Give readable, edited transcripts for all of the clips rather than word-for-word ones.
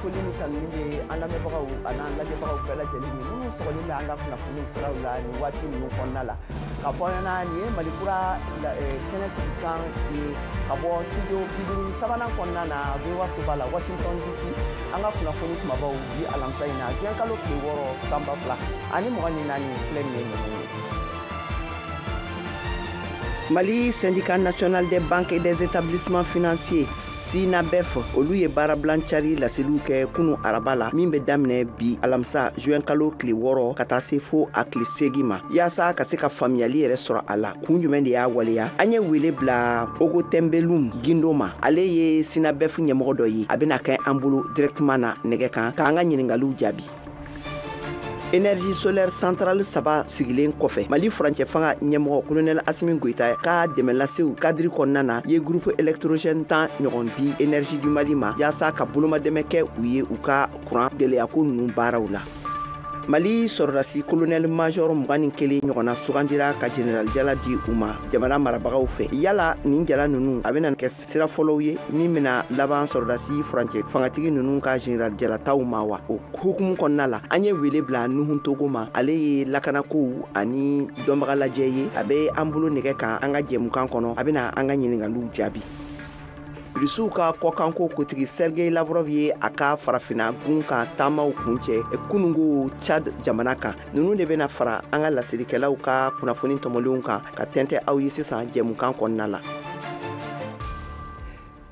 Foli ni tanuni bɛ an lamɛnbagaw an'an lajɛbagaw bɛɛ lajɛlen ye minnu sɔgɔlen bɛ an ka kunnafoniw siraw la nin waati ninnu kɔnɔna la, k'a fɔ aw ɲɛna nin ye Mali kura kɛnɛ sigikan ye ka bɔ studio 53nan kɔnɔna na VOA soba la, Washington DC. An ka kunnafoni kumabaw bi alamisa in na, juin kalo tile 6, san 2024, filɛ nin ye ninnu ye. Mali Syndicat national des banques et des établissements financiers, SYNABEF, olu ye baarabilan cari laseliw kɛ kunu araba la, min bɛ daminɛ bi alamisa juin kalo tile 6 ka taa se fo a tile 8 ma, yaasa ka se ka faamuyali yɛrɛ sɔrɔ a la, kun jumɛn de y'a waleya. An ye wele bila Ogo Tɛnbelum Gindo ma, ale ye SYNABEF ɲɛmɔgɔ dɔ ye. A bɛna kɛ an bolo directement na nɛgɛ kan k'an ka ɲininkaliw jaabi. Énergie solaire centrale saba sigilen kɔfɛ, Mali furancɛ fanga ɲɛmɔgɔ colonel Assimi Goïta ka dɛmɛ lasew cadre kɔnɔna na, ye groupe électrogène 10 ɲɔgɔn di Énergie du Mali ma, yaasa ka bolomadɛmɛ kɛ u ye u ka courant gɛlɛyako ninnu baaraw la. Mali sɔrɔdasi colonel major 21 ɲɔgɔnna sugandira ka général jala di u ma jamana marabagaw fɛ. Yala nin jala ninnu, a bɛna kɛ sira fɔlɔw ye min bɛna laban sɔrɔdasi furancɛ fangatigi ninnu ka général jalataw ma wa? O hukumu kɔnɔna la, an ye wele bila Nuhun Togo ma, ale ye lakanakow ani dɔnbaga lajɛ ye. A bɛ an bolo nɛgɛ kan an ka jɛmukan kɔnɔ, a bɛna an ka ɲininkaliw jaabi. Rusiw ka kɔkanko kotigi Sergei Lavrov ye a ka farafina gun kan taamaw kuncɛ kunungo Chad jamana kan. Ninnu de bɛna fara an ka laselikɛlaw ka kunnafoni tɔmɔlenw kan ka tɛntɛ aw ye sisan jɛmukan kɔnɔna la.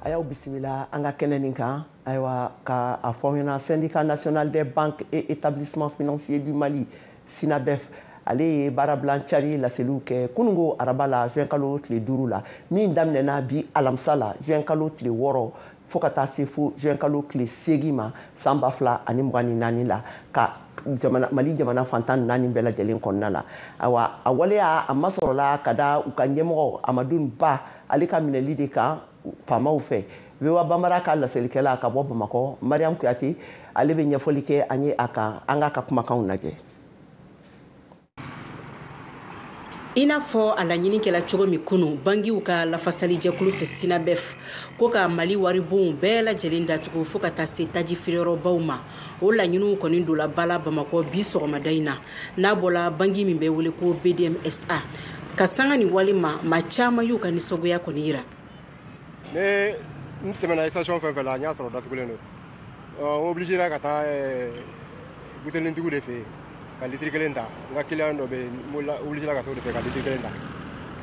A y'aw bisimila an ka kɛnɛ nin kan. Ayiwa, ka a fɔ aw ɲɛna, Syndicat national des banques et établissements financiers du Mali, SYNABEF, ale ye baarabilan cari laseliw kɛ kunungo araba la, juin kalo tile 5 la, min daminɛna bi alamisa la, juin kalo tile 6, fo ka taa se fo juin kalo tile 8 ma, san 2024 la, ka jamana Mali jamana fantan naani bɛɛ lajɛlen kɔnɔna la. Ayiwa, a waleya a masɔrɔla ka da u ka ɲɛmɔgɔ Amadou Ba, ale ka minɛli de kan faamaw fɛ. VOA Bambara ka laselikɛla ka bɔ Bamakɔ, Mariam Kuyate, ale bɛ ɲɛfɔli kɛ an ye a kan. An k'a ka kumakanw lajɛ. I n'a fɔ a laɲini kɛla cogo min kunu bangiw ka lafasalijɛkulu fɛ, SYNABEF, ko ka Mali waribonw bɛɛ lajɛlen datugu fo ka taa se taji feereyɔrɔbaw ma, o laɲiniw kɔni donna ba la Bamakɔ bi sɔgɔmada in na. N'a bɔla bangi min bɛ wele ko BDMSA ka sanga ni wale ma, maa caman y'u ka nisɔngoya kɔni yira. Ne n tɛmɛna station fɛn fɛn la, n y'a sɔrɔ datugulen don. N obligé ka taa butelitigiw de fɛ yen ka litiri kelen ta. N ka client dɔ bɛ yen, n obligé ka t'o de fɛ ka litiri kelen ta.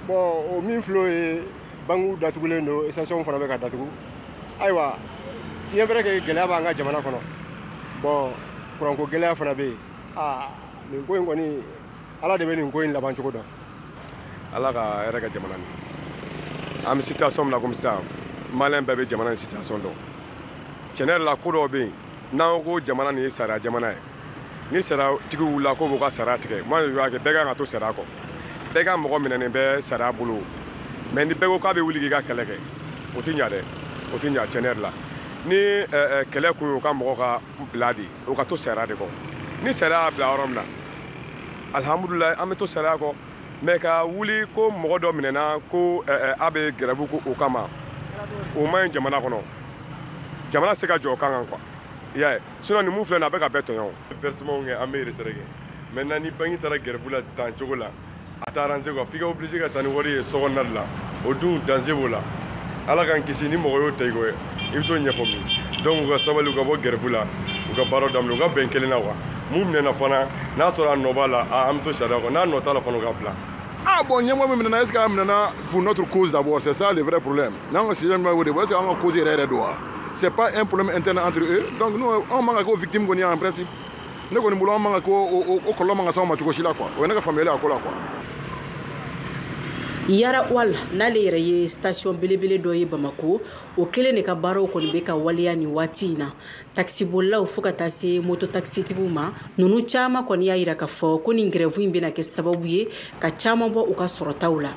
Bon, o min filɛ, o ye banques datugulen don, station fana bɛ ka datugu. Ayiwa, bien vrai que gɛlɛya b'an ka jamana kɔnɔ, bon, kuranko gɛlɛya fana bɛ yen. Aa, nin ko in kɔni, Ala de bɛ nin ko in laban cogo dɔn. Ala ka hɛrɛ kɛ jamana nin. An bɛ situation min na komi sisan, malien bɛɛ bɛ jamana in situation dɔn. Tiɲɛ yɛrɛ la, ko dɔw bɛ yen, n'an ko jamana nin ye sariya jamana ye, ni sariyatigi wulila ko b'u ka sariya tigɛ, moi je vois que bɛɛ kan ka to sariya kɔ, bɛɛ ka mɔgɔ minɛnen bɛ sariya bolo. Mais ni bɛɛ ko k'a bɛ wuli k'i ka kɛlɛ kɛ, o tɛ ɲa dɛ, o tɛ ɲa. Tiɲɛ yɛrɛ la, ni kɛlɛ kun ye u ka mɔgɔ ka bila de, o ka to sariya de kɔ. Ni sariya y'a bila yɔrɔ min na, alihamudulilayi, an bɛ to sariya kɔ. Mais ka wuli ko mɔgɔ dɔ minɛna ko a bɛ grève ko o kama, o man ɲi jamana kɔnɔ. Jamana se ka jɔ o kan kan quoi, i y'a ye? Sinon nin mun filɛ nin ye, a bɛ ka bɛɛ tɔɲɔ. Versement kɛ, an bɛ retrait kɛ. Maintenant, ni banque taara grève la tan cogo la, a t'a arranger quoi, f'i ka obligé ka taa ni wari ye so kɔnɔna de la. O dun, danger b'o la, Ala k'an kisi. Ni mɔgɔ y'o ta i kɔ, i bɛ t'o ɲɛfɔ min? Donc u ka sabali, u ka bɔ grève la, u ka baaraw daminɛ, u ka bɛn kelen na quoi. Mun minɛna fana, n'a sɔrɔ a nɔ b'a la, an bɛ to sariya kɔ. N'a nɔ t'a la fana, u ka bila. Ah bon, ɲɛmɔgɔ min minɛna, est-ce que a minɛna pour notre cause d'abord? C'est ça le vrai problème. N'an ka système bɛ o de, est-ce que an ka cause yɛrɛ yɛrɛ don wa? C'est pas un problème interne entre eux. Donc nous, anw man ka k'o victime kɔni ye en principe. Ne kɔni bolo, an man ka k'o o kɔlɔlɔ man ka s'anw ma cogo si la quoi. O ye ne ka faamuyali a ko la quoi. Yara Oil, n'ale yɛrɛ ye station belebele dɔ ye Bamako, o kelen de ka baaraw kɔni bɛ ka waleya nin waati in na. Takisibolilaw fo ka taa se moto takisitigiw ma, ninnu caman kɔni y'a yira k'a fɔ ko nin grève in bɛna kɛ sababu ye ka caman bɔ u ka sɔrɔtaw la.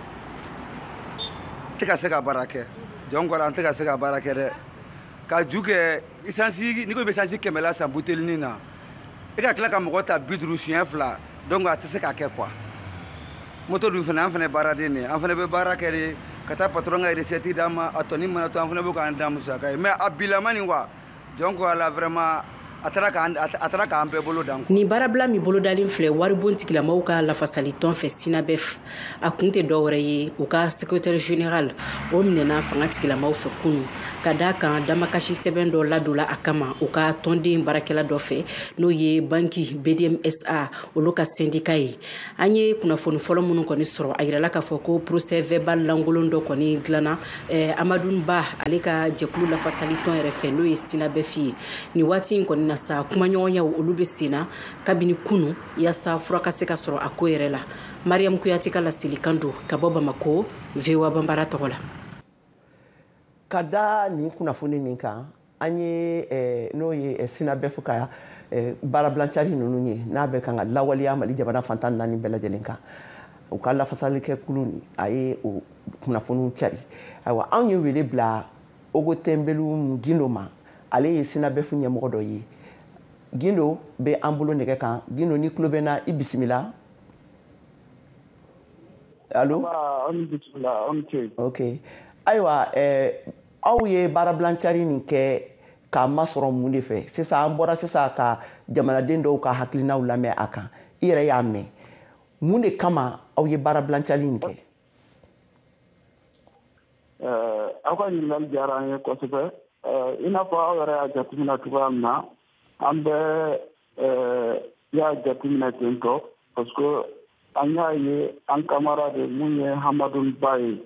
Tɛ ka se ka baara kɛ jɔn kɔrɔ, an tɛ ka se ka baara kɛ dɛ. Ka ju kɛ essence, n'i ko i bɛ essence 100 la san butelinin na, e ka tila ka mɔgɔ ta 50 siɲɛ fila, donc a tɛ se ka kɛ quoi. Moto dun fana, an fana baaraden de ye, an fana bɛ baara kɛ de ka taa patron ka recette d'an ma. A tɔni mana to, an fana bɛ k'an da musaka ye. Mais a bilama nin quoi. Jɔn ko Ala, vraiment, a taara k'an bɛɛ bolo dan. Nin baarabila min bolodalen filɛ waribon tigilamaw ka lafasalitɔn fɛ SYNABEF, a kun tɛ dɔwɛrɛ ye, u ka secrétaire général o minɛna fanga tigilamaw fɛ kunu, ka da kan damakasi sɛbɛn dɔ ladonna a kama u ka tɔnden baarakɛla dɔ fɛ, n'o ye banki BDMSA olu ka syndicat ye. An ye kunnafoni fɔlɔ minnu kɔni sɔrɔ, a yirala k'a fɔ ko procès verbal lankolon dɔ kɔni dilanna Amadou Ba ale ka jɛkulu lafasalitɔn yɛrɛ fɛ, n'o ye SYNABEF ye. Nin waati in kɔni na sa, kumaɲɔgɔnyaw olu bɛ sen na kabini kunu yaasa fura ka se ka sɔrɔ a ko yɛrɛ la. Mariam Kuyate ka laselikan don ka bɔ Bamako, VOA Banbara tɔgɔ la. Ka da nin kunnafoni nin kan, an ye n'o ye SYNABEF ka baarabilancari ninnu ye, n'a bɛ kan ka lawaleya Mali jamana fantan naani bɛɛ lajɛlen kan, u ka lafasalikɛ kulu nin, a ye o kunnafoniw cari. Ayiwa, anw ye wele bila Ogo Tɛnbelu Gindo ma, ale ye SYNABEF ɲɛmɔgɔ dɔ ye. Gindo bɛ an bolo nɛgɛ kan. Gindo, ni tulo bɛ na, i bisimila. Allo? Ok, ayiwa, aw ye baarabilancari nin kɛ k'a masɔrɔ mun de fɛ? Sisan an bɔra sisan ka jamanaden dɔw ka hakilinaw lamɛn a kan, i yɛrɛ y'a mɛn. Mun de kama aw ye baarabilancari nin kɛ? Aw ka ɲininkali diyara an ye kosɛbɛ. I n'a fɔ aw yɛrɛ y'a jateminɛ cogoya min na, an bɛɛ y'a jateminɛ ten tɔ, parce que an y'a ye an camarade mun ye Hamadou Ba ye.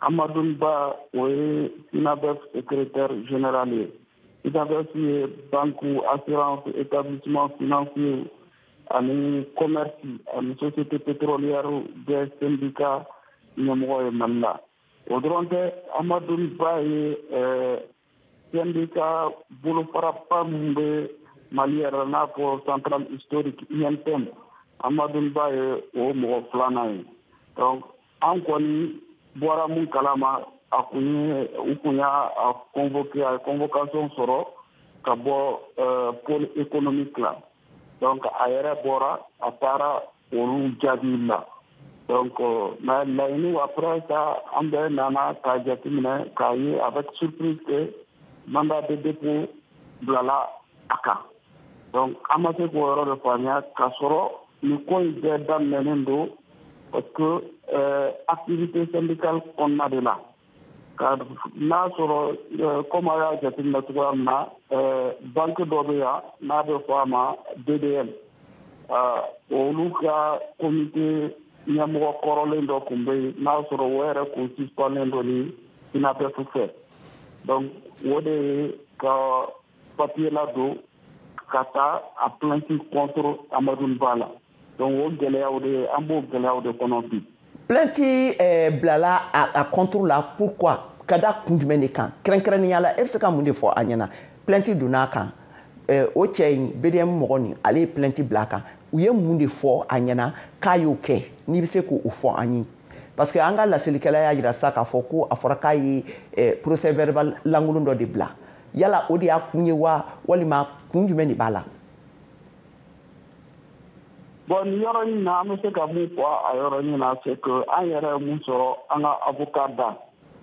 Hamadou Ba, o ye SYNABEF secrétaire général ye. SYNABEF ye banque, assurance, établissement financier ani commerce ani société pétrolière bɛɛ syndicat ɲɛmɔgɔ ye Mali la. O dɔrɔn tɛ, Hamadou Ba ye syndicat bolofaraba min bɛ Mali yɛrɛ, n'a fɔ centrale historique UNTM, Hamadou Ba ye o mɔgɔ filanan ye. Donc an kɔni bɔra mun kalama, a kun ye u kun y'a convoqué, a ye convocation sɔrɔ ka bɔ pôle économique la. Donc a yɛrɛ bɔra, a taara olu jaabi la. Donc mais laɲiniw, après ça, an bɛɛ nana k'a jateminɛ k'a ye avec surprise que mandat de dépôt bilala a kan. Donc an ma se k'o yɔrɔ de faamuya, k'a sɔrɔ nin ko in bɛɛ daminɛnen don parce que activité syndicale kɔnɔna de la. Ka n'a sɔrɔ, comme a y'a jateminɛ cogoya min na, banque dɔ bɛ yan n'a bɛ fɔ a ma BDM, olu ka comité ɲɛmɔgɔ kɔrɔlen dɔ tun bɛ yen, n'a sɔrɔ o yɛrɛ kun suspendlen don ni SYNABEF fɛ. Donc o de ye ka papier ladon ka taa a plainte contre Amadou Ba la. Donc o gɛlɛyaw de, an b'o gɛlɛyaw de kɔnɔ bi. Plainte bilala a contre la, pourquoi? Ka da kun jumɛn de kan kɛrɛnkɛrɛnnenya la? E bɛ se ka mun de fɔ a ɲɛna? Plainte donna a kan, o cɛ in, BDM mɔgɔ nin, ale ye plainte bila a kan. U ye mun de fɔ a ɲɛna k'a y'o kɛ, n'i bɛ se k'o fɔ an ye? Parce que an ka laselikɛla y'a jira sisan k'a fɔ ko a fɔra k'a ye procès verbal lankolon dɔ de bila. Yala o de y'a kun ye wa, walima kun jumɛn de b'a la? Bon, nin yɔrɔ in na, an bɛ se ka mun fɔ a yɔrɔ in na, c'est que an yɛrɛ ye mun sɔrɔ an ka avocat da,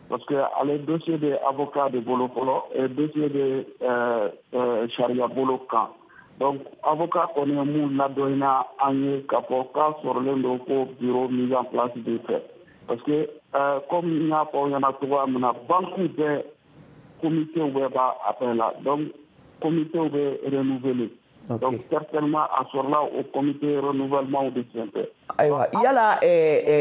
parce que ale dossier bɛ avocat de bolo fɔlɔ et dossier bɛ sariya bolo kan. Donc avocat kɔni ye mun ladɔnniya an ye k'a fɔ k'a sɔrɔlen don ko bureau mise en place de fɛ, parce que comme n y'a fɔ aw ɲɛna cogoya min na, banque bɛɛ comité bɛɛ b'a appel la, donc comité bɛ renouveler. Donc certainement a sɔrɔla o comité renouvellement de senfɛ. Ayiwa, yala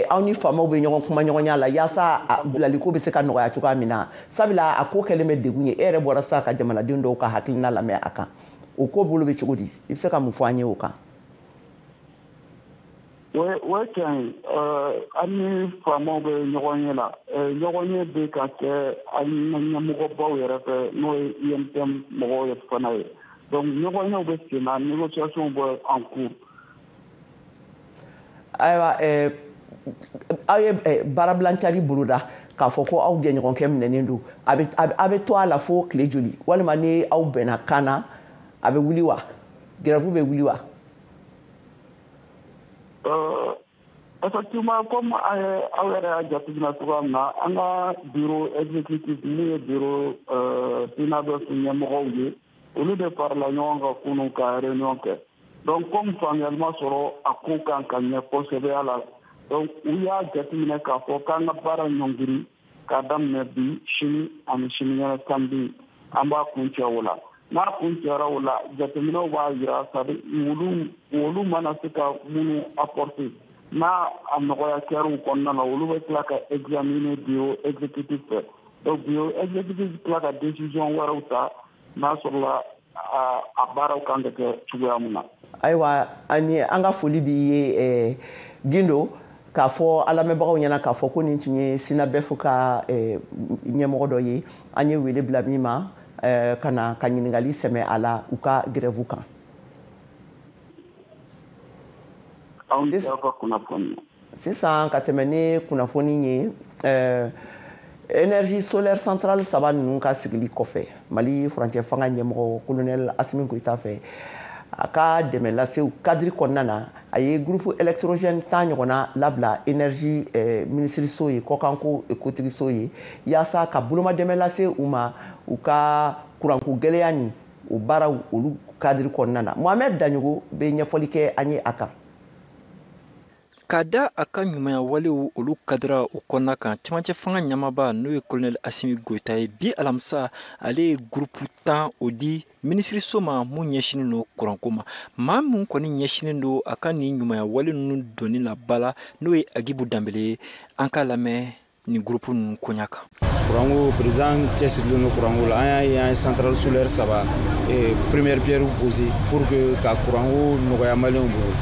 aw ni faamaw bɛ ɲɔgɔn kuma ɲɔgɔnya la yaasa bilaliko bɛ se ka nɔgɔya cogoya min na? Sabula a ko kɛlen bɛ degun ye. E yɛrɛ bɔra sisan ka jamanaden dɔw ka hakilina lamɛn a kan. O ko bolo bɛ cogo di? I bɛ se ka mun fɔ an ye o kan? O ye tiɲɛ ye, an ni faamaw bɛ ɲɔgɔn ye la. Ɲɔgɔn ye bɛ ka kɛ an ɲɛmɔgɔbaw yɛrɛ fɛ, n'o ye UNTM mɔgɔw ye fana ye. Donc ɲɔgɔnyew bɛ sen na, négociation bɛ en cours. Ayiwa, aw ye baarabilancari boloda k'a fɔ ko aw jɛɲɔgɔnkɛ minɛnen don. A bɛ to a la fo tile joli, walima ni aw bɛnna kan na, a bɛ wuli wa? Grève bɛ wuli wa? Effectivement, comme aw yɛrɛ y'a jateminɛ cogoya min na, an ka bureau exécutif, mun ye bureau SYNABEF ɲɛmɔgɔw ye, Olu de farala ɲɔgɔn kan kunun ka réunion kɛ. Donc comme faamuyali ma sɔrɔ a ko kan ka ɲɛ kosɛbɛ la, donc u y'a jateminɛ k'a fɔ k'an ka baara ɲɔngiri k'a daminɛ bi, sini ani sinikɛnɛ samedi, an b'a kuncɛ o la. N'a kuncɛra o la, jateminɛw b'a jira, c'est à dire olu mana se ka minnu apporter, n'a a nɔgɔya kɛra u kɔnɔna na, olu bɛ tila ka examiner bureau exécutif fɛ. Donc bureau exécutif bɛ tila ka décision wɛrɛw ta n'a sɔrɔla a baaraw kan ka kɛ cogoya min na. Ayiwa, ani an ka foli b'i ye, Gindo, k'a fɔ an lamɛnbagaw ɲɛna k'a fɔ ko nin tun ye SYNABEF ka ɲɛmɔgɔ dɔ ye, an ye wele bila min ma ka na ka ɲininkali sɛmɛ a la u ka grève kan. Sisan ka tɛmɛ ni kunnafoni ye, énergie solaire centrale saba ninnu ka sigili kɔfɛ, Mali furancɛ fanga ɲɛmɔgɔ colonel Assimi Goïta fɛ, a ka dɛmɛ lasew cadre kɔnɔna na, a ye groupe électrogène 10 ɲɔgɔnna labila énergie minisiriso ye, kɔkanko kotigiso ye, yaasa ka bolomadɛmɛ lase u ma u ka kuranko gɛlɛya ni o baaraw olu cadre kɔnɔna na. Mohamed Daɲogo bɛ ɲɛfɔli kɛ an ye a kan. Ka da a ka ɲumanya walew olu kadira o kɔnɔna kan, cɛmancɛ fanga ɲɛmaaba n'o ye colonel Assimi Goïta ye, bi alamisa ale ye groupe 10 o di minisiriso ma mun ɲɛsinen don kuranko ma. Maa mun kɔni ɲɛsinen don a ka nin ɲumanya wale ninnu donni la ba la, n'o ye Agibu Danbele ye, an k'a lamɛn nin groupe ninnu koɲa kan. Kuranko président cɛsirilen don kuranko la. An y'a ye, an ye centrale solaire saba première pierre posée pour que ka kuranko nɔgɔya maliyɛnw bolo.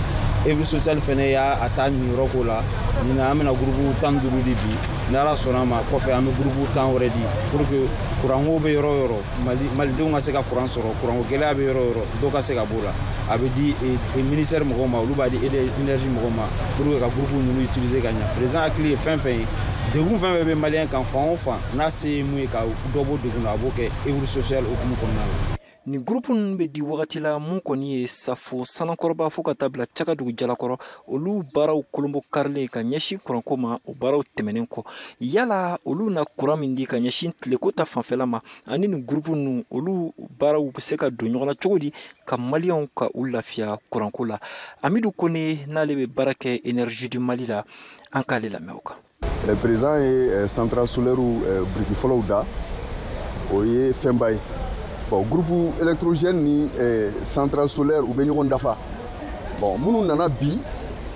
Œuvre sociale fɛnɛ y'a a ta niyɔrɔ ko la. Ɲinan an bɛna groupe 15 di bi, n'Ala sɔnna a ma kɔfɛ an bɛ groupe 10 wɛrɛ di pour que kuranko bɛ yɔrɔ o yɔrɔ, malidenw ka se ka kuran sɔrɔ, kuranko gɛlɛya bɛ yɔrɔ o yɔrɔ, dɔ ka se ka b'o la. A bɛ di ministère mɔgɔw ma, olu b'a di énergie mɔgɔw ma pour que ka groupe ninnu utiliser ka ɲɛ. Président hakili ye fɛn fɛn ye, degun fɛn fɛn bɛ maliyɛn kan fan o fan, n'a se ye mun ye ka dɔ bɔ degun na, a b'o kɛ œuvre sociale hukumu kɔnɔna la. Nin groupe ninnu bɛ di wagati la mun kɔni ye Safo Sanakɔrɔba fo ka taa bila Cakadugu Jalakɔrɔ, olu baaraw kolonbo karilen ka ɲɛsin kuranko ma, o baaraw tɛmɛnen kɔ, yala olu na kuran min di ka ɲɛsin tileko ta fanfɛla ma, ani nin groupe ninnu olu baaraw bɛ se ka don ɲɔgɔn na cogo di ka maliyɛnw ka u lafiya kuranko la. Amidu Kone n'ale bɛ baara kɛ Énergie du Mali la, an k'ale lamɛn o kan. Président ye centrale solaire biriki fɔlɔw da, o ye fɛnba ye. Bon, groupe électrogène ni centrale solaire u bɛ ɲɔgɔn dafa. Bon, minnu nana bi,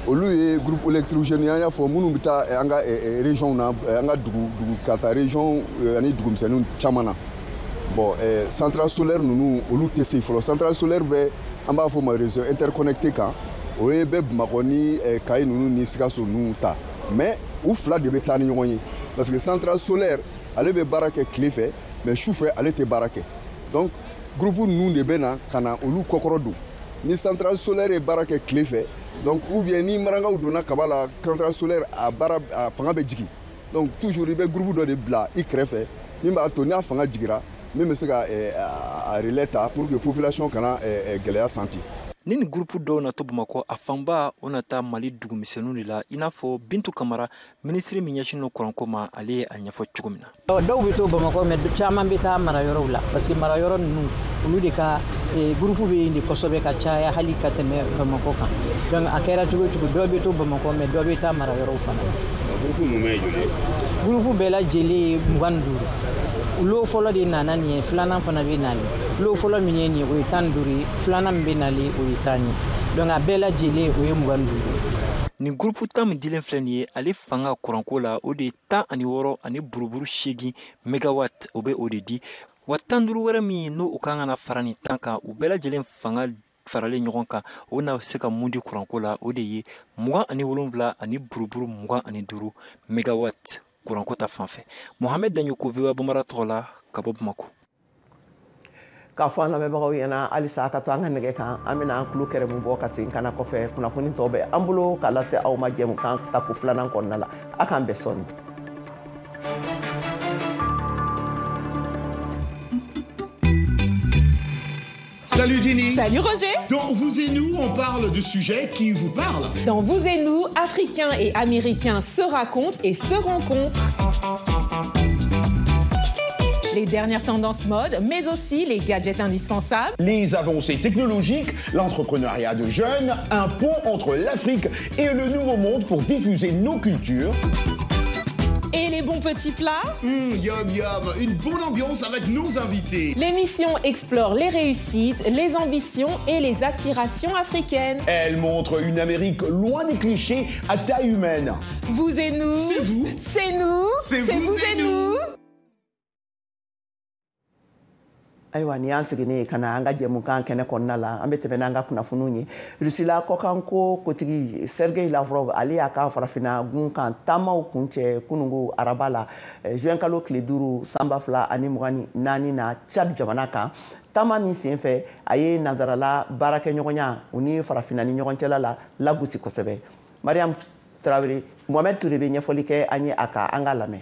olu ye groupe électrogène, an y'a fɔ minnu bɛ taa an ka région na, an ka dugu dugu ka taa région ani dugumisɛnninw caman na. Bon, centrale solaire ninnu olu tɛ se fɔlɔ. Centrale solaire bɛ, an b'a fɔ o ma réseau interconnecté kan, o ye bɛ Bamakɔ ni Kayi ninnu ni Sikaso ninnu ta, mais u fila de bɛ taa ni ɲɔgɔn ye, parce que centrale solaire ale bɛ baara kɛ tile fɛ, mais su fɛ ale tɛ baara kɛ. Donc groupe ninnu de bɛ na ka na olu kɔkɔrɔ don. Ni centrale solaire ye baara kɛ tile fɛ, donc ou bien ni marankaw donna kaba la, centrale solaire a baara a fanga bɛ jigin. Donc toujours i bɛ groupe dɔ de bila i kɛrɛfɛ min b'a to n'a fanga jigira, min bɛ se ka a relais ta pour que population kana gɛlɛya santi. Ni nin groupe dɔw na to Bamakɔ, a fanba o na taa Mali dugumisɛnninw de la, i n'a fɔ Bintu Kamara, minisiri min ɲɛsinnen don kuranko ma, ale ye a ɲɛfɔ cogo min na. Dɔw bɛ to Bamakɔ, mais caman bɛ taa marayɔrɔw la, parce que marayɔrɔ ninnu olu de ka groupe bɛ yen de kosɛbɛ ka caya hali ka tɛmɛ Bamakɔ kan. Donc a kɛra cogo o cogo, dɔw bɛ to Bamakɔ, mais dɔw bɛ taa marayɔrɔw fana. Groupe mun ye joli ye? Groupe bɛɛ lajɛlen ye 25. Lo fɔlɔ de nana nin ye, filanan fana bɛ nalen. Lo fɔlɔ min ye nin ye, o ye 15 ye, filanan min bɛ nalen o ye 10 ye. Donc a bɛɛ lajɛlen o ye 25 ye. Nin groupe 10 min dilen filɛ nin ye, ale fanga kuranko la o de ye 16 ani buruburu 8 megawatt, o bɛ o de di. Wa 15 wɛrɛ min n'o o kan ka na fara nin 10 kan, u bɛɛ lajɛlen fanga faralen ɲɔgɔn kan, o na se ka mun di kuranko la, o de ye 27 ani buruburu 25 megawatt kuranko ta fan fɛ. Mohamed Daɲoko, VOA Bambara tɔgɔ la ka bɔ Bamakɔ. K'a fɔ an lamɛnbagaw ɲɛna halisa ka to an ka nɛgɛ kan, an bɛna an tulo kɛrɛmu bɔ ka segin ka na kɔfɛ, kunnafoni tɔ bɛ an bolo k'a lase aw ma jɛmukan tako filanan kɔnɔna la. A k'an bɛn sɔɔni. Salut Ginny. Salut Roger. Dans Vous et nous, on parle de sujets qui vous parlent. Dans Vous et nous, Africains et Américains se racontent et se rencontrent. Les dernières tendances mode, mais aussi les gadgets indispensables. Les avancées technologiques, l'entrepreneuriat de jeunes, un pont entre l'Afrique et le Nouveau Monde pour diffuser nos cultures. Et les bons petits plats. Yum yum, une bonne ambiance avec nos invités. L'émission explore les réussites, les ambitions et les aspirations africaines. Elle montre une Amérique loin des clichés à taille humaine. Vous et nous. C'est vous. C'est nous. C'est vous et nous. Ayiwa, ni y'an seginnen ka na an ka jɛmukan kɛnɛ kɔnɔna la, an bɛ tɛmɛ n'an ka kunnafoniw ye. Rusila kɔkanko kotigi Sergei Lavrov, ale y'a ka farafinna gun kan taamaw kuncɛ kunungo araba la, juin kalo tile 5 san 2024 na, Tchad jamana kan. Taama min senfɛ, a ye nanzarala baarakɛɲɔgɔnya u ni farafinna ni ɲɔgɔn cɛla la lagosi kosɛbɛ. Mariam Tarawele, Mohamed Touré bɛ ɲɛfɔli kɛ an ye a kan, an ka lamɛn.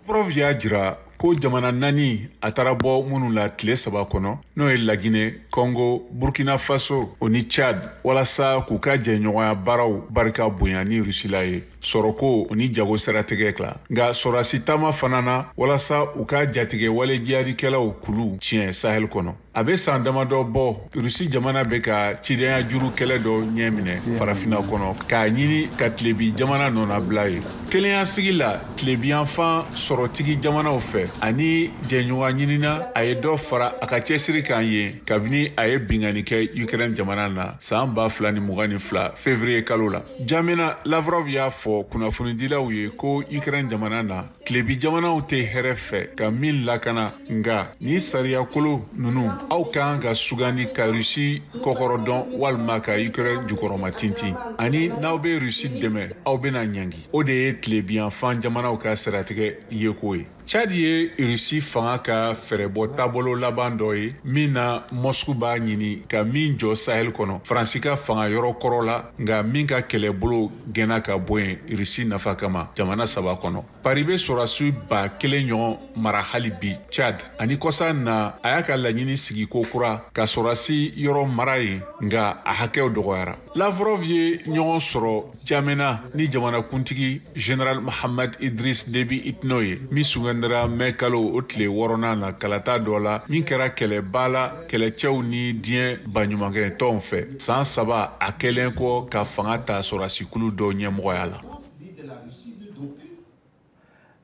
Lavrov y'a jira ko jamana naani a taara bɔ minnu la tile 3 kɔnɔ, n'o ye Laginɛ, Congo, Burkina Faso o ni Chad, walasa k'u ka jɛɲɔgɔnya baaraw barika bonya ni Rusila ye sɔrɔko o ni jago siratigɛ la, nka sɔrɔdasi taama fana na walasa u ka jatigɛ wale jihadikɛlaw kulu tiɲɛ Sahel kɔnɔ. A bɛ san damadɔ bɔ, Rusi jamana bɛ ka cidenya juru kɛlɛ dɔ ɲɛ minɛ farafinna kɔnɔ k'a ɲini ka tilebi jamana nɔnabila ye kelenyasigi la tilebiyanfan sɔrɔtigi jamanaw fɛ ani jɛɲɔgɔn ɲinina. A ye dɔ fara a ka cɛsiri kan yen kabini a ye binkanni kɛ Ukraine jamana na san 2022 février kalo la. Jamina, Lavrov y'a fɔ kunnafonidilaw ye ko Ukraine jamana na, tilebi jamanaw tɛ hɛrɛ fɛ ka min lakana, nka ni sariyakolo ninnu, aw kan ka sugandi ka Rusi kɔkɔrɔ dɔn walima ka Ukraine jukɔrɔma tintin, ani n'aw bɛ Rusi dɛmɛ, aw bɛna ɲangi. O de ye tilebiyanfan jamanaw ka siratigɛ yeko ye. Tchad ye Rusi fanga ka fɛɛrɛbɔ taabolo laban dɔ ye min na Moscou b'a ɲini ka min jɔ Sahel kɔnɔ, Faransi ka fanga yɔrɔ kɔrɔ la, nka min ka kɛlɛbolo gɛnna ka bɔ yen Rusi nafa kama jamana 3 kɔnɔ. Paris bɛ sɔrɔdasi 1000 ɲɔgɔn mara hali bi Tchad, ani kɔsa na a y'a ka laɲini sigi ko kura ka sɔrɔdasi yɔrɔ mara yen, nka a hakɛw dɔgɔyara. Lavrov ye ɲɔgɔn sɔrɔ Jamena ni jamanakuntigi Général Mahamad Idriss Déby Itno ye, min sugandira mɛ kalo o tile 6nan na kalata dɔ la min kɛra kɛlɛba la kɛlɛcɛw ni diɲɛ baɲumankɛ tɔnw fɛ, san 3 a kɛlen kɔ ka fanga ta sɔrɔdasikulu dɔ ɲɛmɔgɔya la.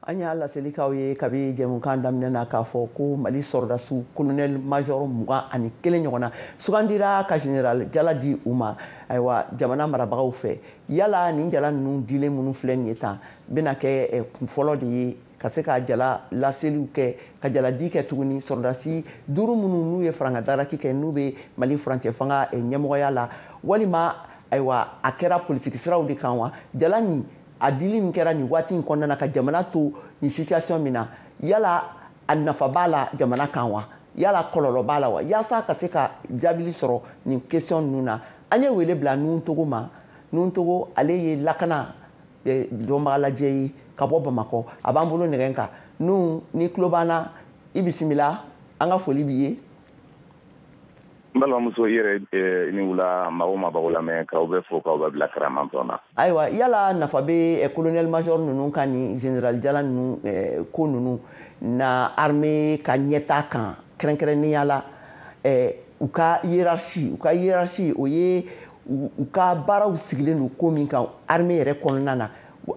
An y'a laselikaw ye kabi jɛmukan daminɛ na k'a fɔ ko Mali sɔrɔdasiw colonel major 21 ɲɔgɔn na sugandira ka général jala di u ma, ayiwa, jamana marabagaw fɛ. Yala nin jala ninnu dilen minnu filɛ nin ye tan, bɛna kɛ kunfɔlɔ de ye ka se ka jala laseliw kɛ, ka jaladi kɛ tuguni sɔrɔdasi 5 minnu n'u ye farangadaraki kɛ, n'u bɛ Mali furancɛ fanga ɲɛmɔgɔya la, walima ayiwa a kɛra politiki siraw de kan wa? Jala nin a dili min kɛra nin waati in kɔnɔna na ka jamana to nin situation min na, yala a nafa b'a la jamana kan wa? Yala kɔlɔlɔ b'a la wa? Yaasa ka se ka jaabili sɔrɔ nin question ninnu na, an ye wele bila Nuhu Togo ma. Nuhu Togo, ale ye lakana dɔnbagalajɛ ye ka bɔ Bamakɔ, a b'an bolo nɛgɛ kan. Nuhu, ni tulo b'an na, i bisimila, an ka foli b'i ye. N balimamuso, i yɛrɛ ni wula. Maaw ma b'aw lamɛn, k'aw bɛ fo, k'aw bɛ bila karama tɔn na. Ayiwa, yala nafa bɛ colonel major ninnu ka nin général jala ninnu ko ninnu na armée ka ɲɛta kan, kɛrɛnkɛrɛnnenya la u ka hiérarchie? U ka hiérarchie, o ye u ka baaraw sigilen don ko min kan armée yɛrɛ kɔnɔna na,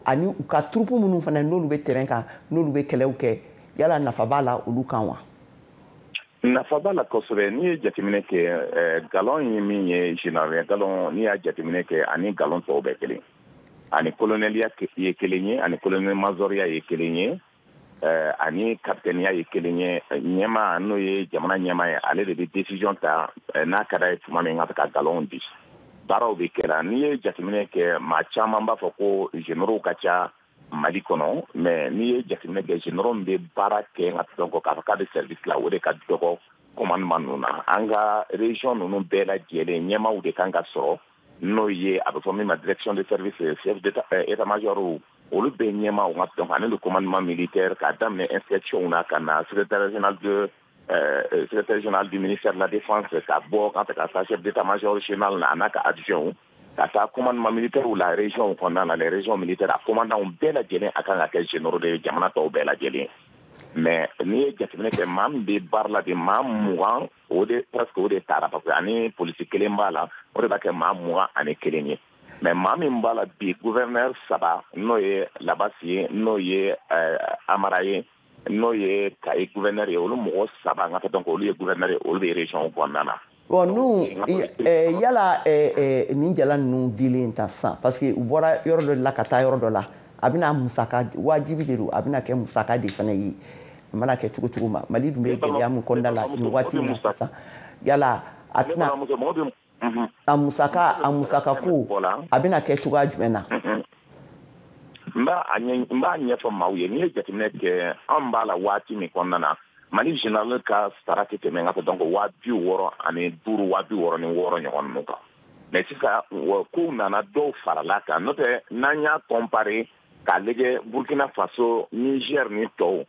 ani u ka troupe minnu fana n'olu bɛ terrain kan, n'olu bɛ kɛlɛw kɛ, yala nafa b'a la olu kan wa? Nafa b'a la kosɛbɛ. N'i ye jateminɛ kɛ, galon ye min ye, général galon, n'i y'a jateminɛ kɛ, ani galon tɔw bɛɛ kelen, ani colonɛliya ye kelen ye, ani colonel majoriya ye kelen ye, ani capitaine ye kelen ye. Ɲɛma, n'o ye jamana ɲɛma ye, ale de bɛ décision ta n'a ka d'a ye tuma min ka galon di. Baaraw bɛ kɛra. N'i ye jateminɛ kɛ, maa caman b'a fɔ ko généraux ka ca Mali kɔnɔ, mais n'i ye jateminɛ kɛ, généraux min bɛ baara kɛ nka dɔn k'a fɔ k'a bɛ service la, o de ka dɔgɔ commandement ninnu na. An ka région ninnu bɛɛ lajɛlen, ɲɛmaaw de kan ka sɔrɔ, n'o ye a bɛ fɔ min ma direction de service, chef d'état-major, olu bɛɛ ɲɛmaaw ka dɔn, ani le commandement militaire, k'a daminɛ inspection na ka na secrétaire général du ministère de la Défense, ka bɔ ka taa chef d'état-major général na, a n'a ka adjoint, ka taa commandement militaire la région kɔnɔna na, les régions militaires, a commandant bɛɛ lajɛlen, a kan ka kɛ généraux de ye jamana tɔw bɛɛ lajɛlen. Mais n'i ye jateminɛ kɛ, maa min bɛ baara la bi, maa 20, o de presque o de taara, parce que ani polisi kelen b'a la, o de b'a kɛ maa 21 ye. Mais maa min b'a la bi, gouverneur saba, n'o ye Labasi ye, n'o ye Amara ye, n'o ye Kayi gouverneur ye, olu mɔgɔ saba n ka donc olu ye gouverneur ye, olu bɛ région kɔnɔna na. Bon, nu yala nin jala ninnu dilen ta sisan, parce que u bɔra yɔrɔ dɔ la ka taa yɔrɔ dɔ la, a bɛna musaka wajibi de don, a bɛna kɛ musaka de fana ye. A mana kɛ cogo cogo ma, Mali dun bɛ gɛlɛya min kɔnɔna la nin waati in na sisan, yala a tɛna a musaka ko a bɛna kɛ cogoya jumɛn na? N b'a ɲɛfɔ maaw ye. N'i ye jateminɛ kɛ, an b'a la waati min kɔnɔna na, Mali général ka sara tɛ tɛmɛ n ka fɔ donc 65,000, 66,000 ɲɔgɔn ninnu kan. Mais sisan kow nana, dɔw farala kan, n'o tɛ n'an y'a comparer k'a lajɛ Burkina Faso, Niger ni tɔw,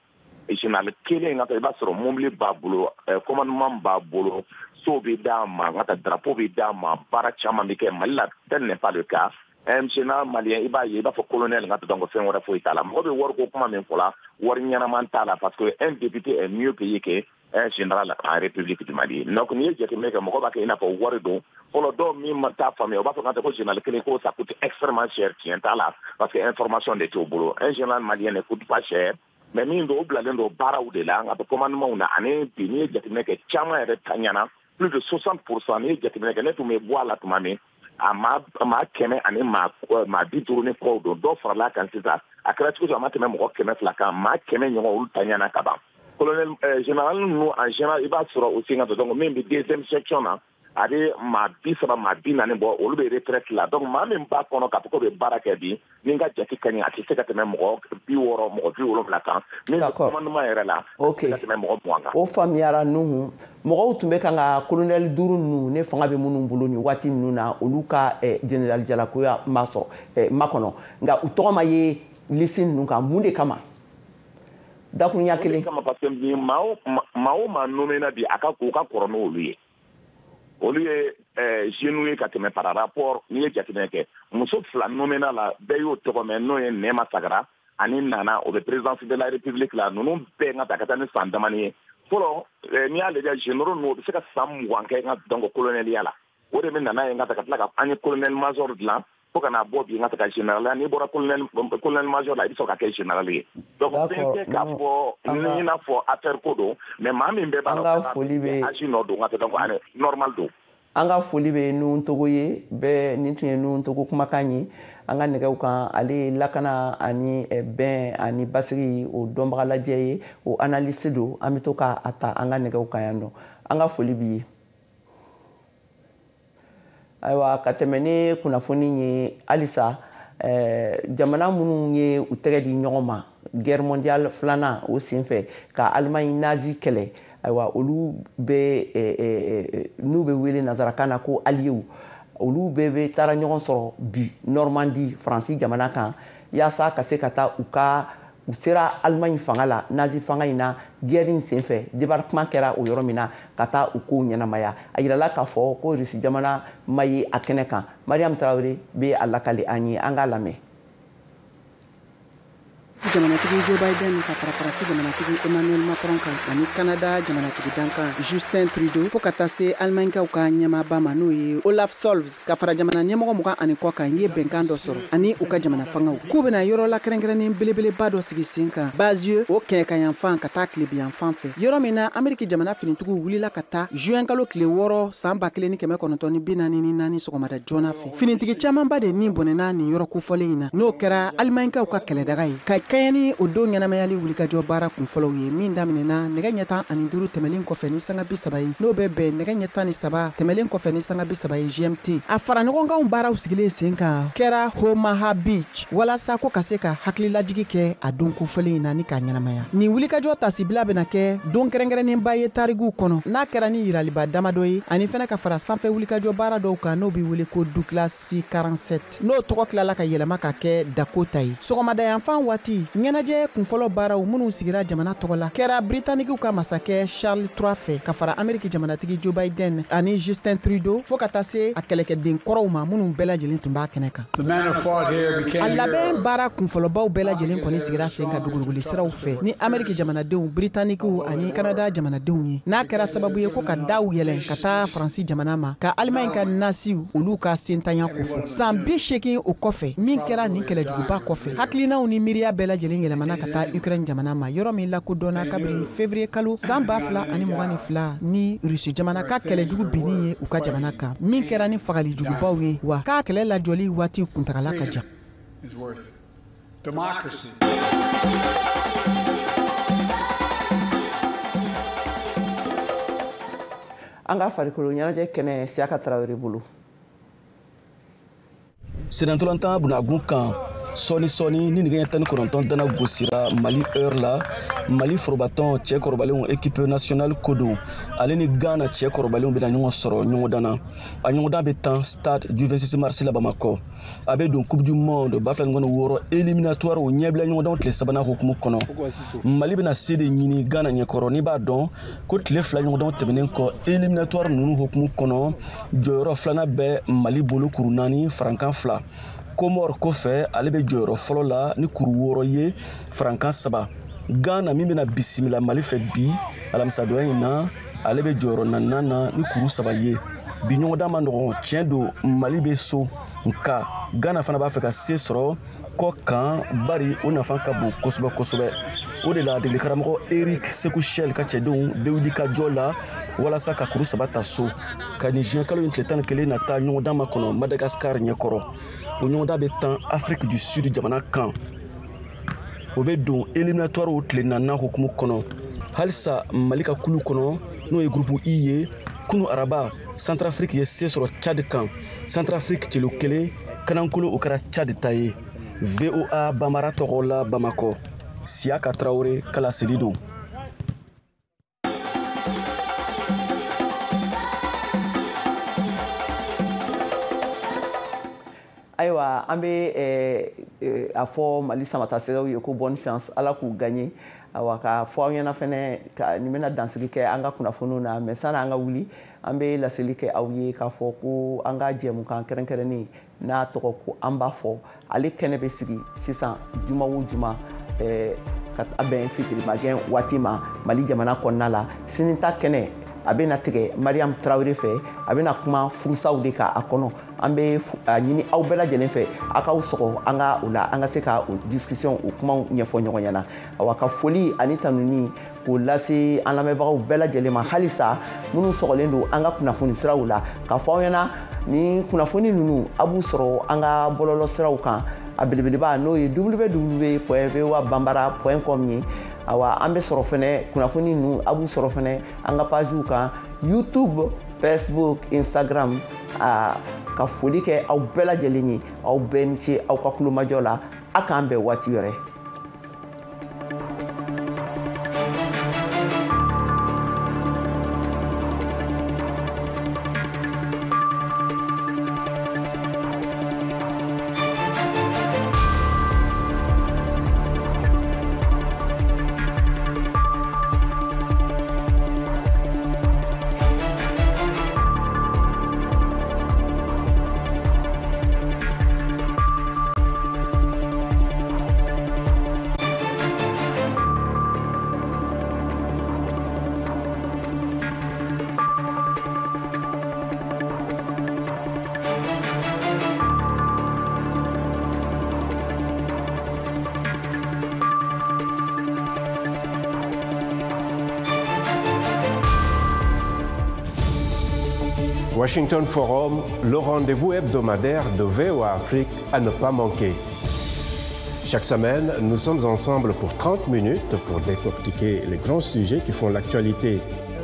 général kelen ka i b'a sɔrɔ mobili b'a bolo, commandement b'a bolo, so bɛ d'a ma, n ka drapeau bɛ d'a ma, baara caman bɛ kɛ. Mali la, tel n'est pas le cas. Un général malien, i b'a ye, i b'a fɔ colonel, n ka donc fɛn wɛrɛ foyi t'a la. Mɔgɔ bɛ wari ko kuma min fɔ la, wari ɲɛnama t'a la, parce que un député est mieux payé que un général en République du Mali. Donc n'i ye jateminɛ kɛ, mɔgɔ b'a kɛ i n'a fɔ wari don. Fɔlɔ, dɔw min t'a faamuya, u b'a fɔ k'an tɛ ko général kelen ko ça coûte extrêmement cher. Tiɲɛ t'a la, parce que information de t'o bolo. Un général malien ne coûte pas cher. Mais min don, o bilalen don baaraw de la, nka commandement na. Ani bi, n'i ye jateminɛ kɛ, caman yɛrɛ ta ɲɛna, plus de 60%. N'i ye jateminɛ kɛ, ne tun bɛ bɔ a la tuma min, a maa 100 ani maa 50 ni kɔw don, dɔw farala kan sisan. A kɛra cogo cogo, a ma tɛmɛ mɔgɔ 200 kan, maa 100 ɲɔgɔn, olu ta ɲɛna ka ban. Colonel général ninnu, en général, i b'a sɔrɔ aussi, nka donc min bɛ deuxième section na, a bɛ maa 30, maa 40 bɔ, olu bɛ retraite la. Donc maa min b'a kɔnɔ k'a fɔ ko bɛ baara kɛ bi, ni n ka jate ka ɲi, a tɛ se ka tɛmɛ mɔgɔ 60, mɔgɔ 70 kan. Min bɛ commandement yɛrɛ la, a tɛ se ka tɛmɛ mɔgɔ 20 kan. O faamuyara. Nuhu, mɔgɔw tun bɛ kan ka colonel duuru ninnu ne fanga bɛ minnu bolo nin waati ninnu na, olu ka général jalakoya ma sɔrɔ makɔnɔ, nka u tɔgɔ ma ye liste ninnu kan. Mun de kama? Dakuruɲa kelen. Kama parce que bi, maa o maa nommé na bi, a ka u ka kɔrɔ n'olu ye. Olu ye jeunes ye ka tɛmɛ par rapport. N'i ye jateminɛ kɛ, muso fila nommé na la, bɛɛ y'o tɔgɔ mɛn, n'o ye Nɛma Sagara ani Nana, o bɛ présidence de la République la. Ninnu bɛɛ ka ta ka taa ni san damani ye. Fɔlɔ, n'i y'a lajɛ, généraux ninnu, o bɛ se ka san 20 kɛ n ka donc coloneliya la. O de bɛ nana ye n ka ta ka tila ka an ye colonel major dilan fo ka n'a bɔ bi n ka ta ka général. N'i bɔra colonel major la, i bɛ sɔrɔ ka kɛ général ye. Donc fɛn tɛ k'a fɔ i n'a fɔ affaire ko don, mais maa min bɛɛ b'a la, foli bɛ âge nɔ don, n ka donc normal don. An ka foli bɛ Nuhu Togo ye bɛɛ. Nin tun ye Nuhu Togo kumakan ye an ka nɛgɛw kan. Ale ye lakana ani bɛn ani basigi o dɔnbaga lajɛ ye, o analyste don. An bɛ to k'a ta an ka nɛgɛw kan yan nɔ. An ka foli b'i ye. Ayiwa, ka tɛmɛ ni kunnafoni ye halisa, jamana minnu ye u tɛgɛ di ɲɔgɔn ma guerre mondiale filanan o senfɛ ka Allemagne nazi kɛlɛ, ayiwa, olu bɛ n'u bɛ wele nanzarakan na ko alliés, olu bɛɛ bɛ taara ɲɔgɔn sɔrɔ bi Normandie, Faransi jamana kan, yaasa ka se ka taa u ka u sera Allemagne fanga la, nazi fanga in na, guerre in senfɛ, débarquement kɛra o yɔrɔ min na, ka taa u kow ɲɛnamaya. A yirala k'a fɔ ko Rusi jamana ma ye a kɛnɛ kan. Mariam Tarawele bɛ a lakali an ye, an k'a lamɛn. Jamanatigi Joe Biden ka fara Faransi jamanatigi Emmanuel Macron kan ani Canada jamanatigi dankan Justin Trudeau, fo ka taa se Allemagnekaw ka ɲɛmaaba ma, n'o ye Olaf Scholz, ka fara jamana ɲɛmɔgɔ 20 ni kɔ kan, ye bɛnkan dɔ sɔrɔ ani u ka jamana fangaw k'u bɛna yɔrɔ la kɛrɛnkɛrɛnnen belebeleba dɔ sigi sen kan Bazieux, o kɛɲɛkayanfan ka taa tilebiyanfan fɛ, yɔrɔ min na Ameriki jamana finitigiw wulila ka taa juin kalo tile 6 san 1944 sɔgɔmada joona fɛ. Finitigi camanba de ni bɔnɛna nin yɔrɔ kofɔlen in na, n'o kɛra Allemagnekaw ka kɛlɛdaga ye ka kɛɲɛ ni o don ɲɛnamayali wulikajɔ baara kunfɔlɔw ye, min daminɛna nɛgɛ ɲɛ 15 tɛmɛlen kɔfɛ ni sanga 30 ye, n'o bɛ bɛn nɛgɛ ɲɛ 13 tɛmɛlen kɔfɛ ni sanga 30 ye GMT. A fara ɲɔgɔnkanw baaraw sigilen sen kan kɛra Omaha Beach, walasa ko ka se ka hakililajigi kɛ a don kofɔlen in na ni k'a ɲɛnamaya. Nin wulikajɔ tasibila bɛna kɛ don kɛrɛnkɛrɛnnenba ye tarikuw kɔnɔ, n'a kɛra ni yiraliba damadɔ ye, ani fɛnɛ ka fara sanfɛ wulikajɔ baara dɔw kan, n'o bɛ wele ko Douglas C47, n'o tɔgɔ tilala ka yɛlɛma ka kɛ Dakota ye. Sɔgɔmadayanfan waati waati ɲɛnajɛ kunfɔlɔ baaraw minnu sigira jamana tɔgɔ la kɛra Britanikiw ka masakɛ Charles III fɛ ka fara Ameriki jamanatigi Joe Biden ani Justin Trudeau fo ka taa se a kɛlɛkɛden kɔrɔw ma minnu bɛɛ lajɛlen tun b'a kɛnɛ kan. A labɛn baara kunfɔlɔbaw bɛɛ lajɛlen kɔni sigira sen kan duguluguli siraw fɛ ni Ameriki jamanadenw, Britanikiw ani Kanada jamanadenw ye, n'a kɛra sababu ye ko ka daw yɛlɛn ka taa Faransi jamana ma ka Alimaɲi ka nasiw olu ka sentanya kofɔ. San 80 o kɔfɛ min kɛra nin kɛlɛjuguba kɔfɛ, hakilinaw ni miiriya bɛɛ lajɛlen yɛlɛmana ka taa Ukraine jamana ma, yɔrɔ min lakodɔnna kabini février kalo san 2022 ni Rusi jamana ka kɛlɛjugu binni ye u ka jamana kan, min kɛra ni fagalijugubaw ye, wa k'a kɛlɛ lajɔli waati kuntagala ka jan. An ka farikolo ɲɛnajɛ kɛnɛ Siyaka Tarawele bolo. Senatɔlɔntan bunagun kan sɔɔni sɔɔni ni nɛgɛ 19 dana gosira Mali heure la, Mali forobatɔn cɛ kɔrɔbalenw équipe nationale ko don ale ni Ghana cɛ kɔrɔbalenw bɛna ɲɔgɔn sɔrɔ ɲɔgɔndan na. A ɲɔgɔndan bɛ tan stade du 26 mars la Bamakɔ. A bɛ don Coupe du monde 2026 éliminatoire o ɲɛbila ɲɔgɔndanw tile sabanan hukumu kɔnɔ. Mali bɛna se de ɲini Ghana ɲɛkɔrɔ. N'i b'a dɔn ko tile fila ɲɔgɔndanw tɛmɛnen kɔ éliminatoire ninnu hukumu kɔnɔ, jɔyɔrɔ filanan bɛ Mali bolo kuru 4 farankan 2. Komor kɔfɛ ale bɛ jɔyɔrɔ fɔlɔ la ni kuru 6 ye farankan 3. Ghana min bɛna bisimila Mali fɛ bi alamisadonya in na, ale bɛ jɔyɔrɔ naaninan na ni kuru 3 ye. Bi ɲɔgɔndan ma nɔgɔn, tiɲɛ don Mali bɛ so, nka Ghana fana b'a fɛ ka se sɔrɔ kɔ kan, bari o nafa ka bon kosɛbɛ kosɛbɛ. O de la degeli karamɔgɔ Eric Sekou Chelle ka cɛdenw bɛ wuli ka jɔ la walasa ka kuru 3 ta so ka nin juin kalo in tile 11 nata ɲɔgɔndan ma kɔnɔ Madagascar ɲɛkɔrɔ. O ɲɔgɔndan bɛ tan Afrique du Sud jamana kan. O bɛ don éliminatoire tile naaninan hukumu kɔnɔ. Halisa Mali ka kulu kɔnɔ n'o ye groupe I ye, kunu araba Centrafrique ye se sɔrɔ Tchad kan. Centrafrique celu 1 kanankolo o kɛra Tchad ta ye. VOA Bamara tɔgɔ la Bamakɔ, Siyaka Tarawele kalaseli don. Ayiwa, an bɛ a fɔ Mali samatasɛgɛw ye ko bonne chance, Ala k'u gagner. Awa ka fɔ aw ɲɛna fɛnɛ ka nin bɛna dansigi kɛ an ka kunnafoniw na, mais sani an ka wuli an bɛ laseli kɛ aw ye k'a fɔ ko an ka jɛmukan kɛrɛnkɛrɛnnen n'a tɔgɔ ko an b'a fɔ, ale kɛnɛ bɛ sigi sisan juma o juma ka bɛn fitirimagɛn waati ma Mali jamana kɔnɔna la. Sini ta kɛnɛ a bɛna tigɛ Mariam Tarawele fɛ, a bɛna kuma furusaw de kan a kɔnɔ. An bɛ a ɲini aw bɛɛ lajɛlen fɛ a k'aw sɔgɔ an ka o la, an ka se ka o discussion o kumaw ɲɛfɔ ɲɔgɔn ɲɛna. Awa ka foli ani tanuni k'o lase an lamɛnbagaw bɛɛ lajɛlen ma, halisa minnu sɔgɔlen don an ka kunnafoni siraw la, k'a fɔ aw ɲɛna ni kunnafoni ninnu a b'u sɔrɔ an ka bɔlɔlɔ siraw kan. A belebeleba n'o ye www.voabambara.com ye. Awa an bɛ sɔrɔ fɛnɛ kunnafoni ninnu a b'u sɔrɔ fɛnɛ an ka pagew kan YouTube, Facebook, Instagram. Ka foli kɛ aw bɛɛ lajɛlen ye, aw bɛɛ ni ce aw ka kulomajɔ la. A k'an bɛn waati wɛrɛ. Washington Forum, le rendez-vous hebdomadaire de VOA Afrique à ne pas manquer. Chaque semaine, nous sommes ensemble pour 30 minutes pour décortiquer les grands sujets qui font l'actualité.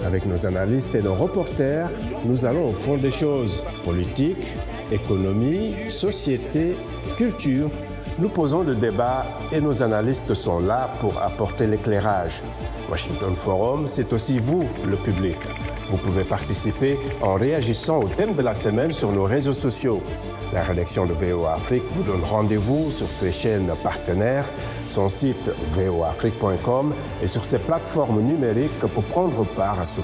Avec nos analystes et nos reporters, nous allons au fond des choses. Politique, économie, société, culture. Nous posons le débat et nos analystes sont là pour apporter l'éclairage. Washington Forum, c'est aussi vous, le public. Vous pouvez participer en réagissant au thème de la semaine sur nos réseaux sociaux. La rédaction de VOA Afrique vous donne rendez-vous sur ses chaînes partenaires, son site voaafrique.com et sur ses plateformes numériques pour prendre part à ce